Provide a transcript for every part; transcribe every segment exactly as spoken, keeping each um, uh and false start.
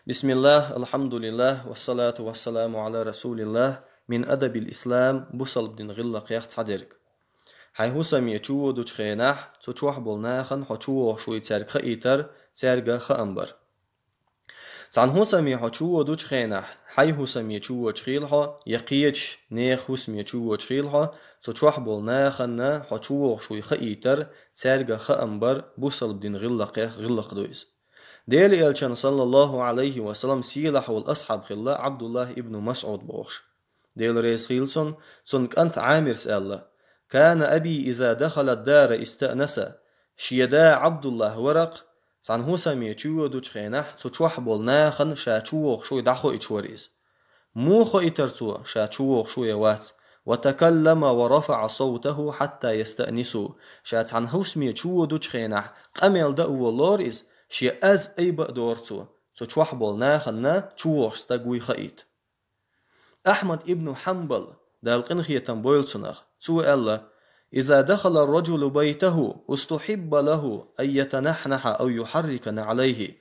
بسم الله، الحمد لله، والصلاة والسلام على رسول الله. من أدب الإسلام, бусалба дин гӀиллакхех цхьа дерг. Хьайн хӀусаме чуводучу хенахь, цу чохь болу нахана хьо чувогӀуш вуй цаьрга хаийтар, цаьрга хаам бар. Цхьана хӀусаме хьо чуводучу хенахь, хьайн хӀусаме чуводуш хилахь, я кхечу нехан хӀусаме чуводуш хилахь, цу чохь болу нахана хьо чувогӀуш вуй хаийтар, цаьрга хаам бар, бусалба дин гӀиллакхех гӀиллакх ду иза. Делан Элчанан, саллаллаху Ӏалайхи ва саллам, сийлахь волу асхьаб хилла Ӏабдуллахь ибн МасӀуд бохуш. Дела реза хила цунна, цуьнан кӀанта Ӏамирца аьлла: «كان أبي إذا دخل الدار استأنس». Шен да Ӏабдуллахь вара-кх, цхьана хӀусаме чуводучу хенахь, цу чохь болу нахана ша чувогӀуш вуй дӀахоуьйтуш вара иза. Муха хоуьйтура цо, ша чувогӀуш ву я вац? «وتكلم ورفع صوته حتى يستأنسوا». Ша цхьана хӀусаме чуводучу хенахь, къамел дан а воллора иза, шен аз айба а дора цо, цу чохь болу нахана чувогӀуш стаг вуй хаийта. Ахьмад ибн Хьанбал, Дала къинхетам бойла цунах, цо аьлла: «إذا دخل الرجل بيته استحب له أن يتنحنح أو يحرك نعليه».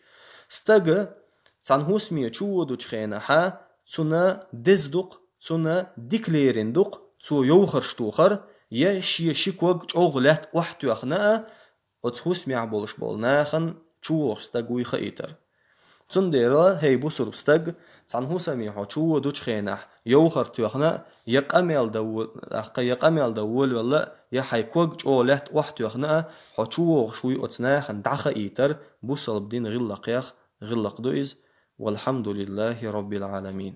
Стага цхьана хӀусаме чуводучу хенахьа, цунна деза ду-кх, цунна дика лерина ду-кх цо йовхарш тохар, я шен ши ког чӀогӀа лаьтта охьатоьхна а, оцу хӀусамехь болуш болу нахана чувогӀуш стаг вуй хаийтар. Цундела, хӀей бусурба стаг, цхьана хӀусаме хьо чуводучу хенахь, йовхар тоьхна а, я къамел дан во-, ахкха, я къамел дан волавелла а, я хьайн ког чӀогӀа лаьтта охьатоьхна а, хьо чувогӀуш вуй оцу нахана дӀахаийтар, бусалба дин гӀиллакхех гӀиллакх ду иза. والحمد لله رب العالمين.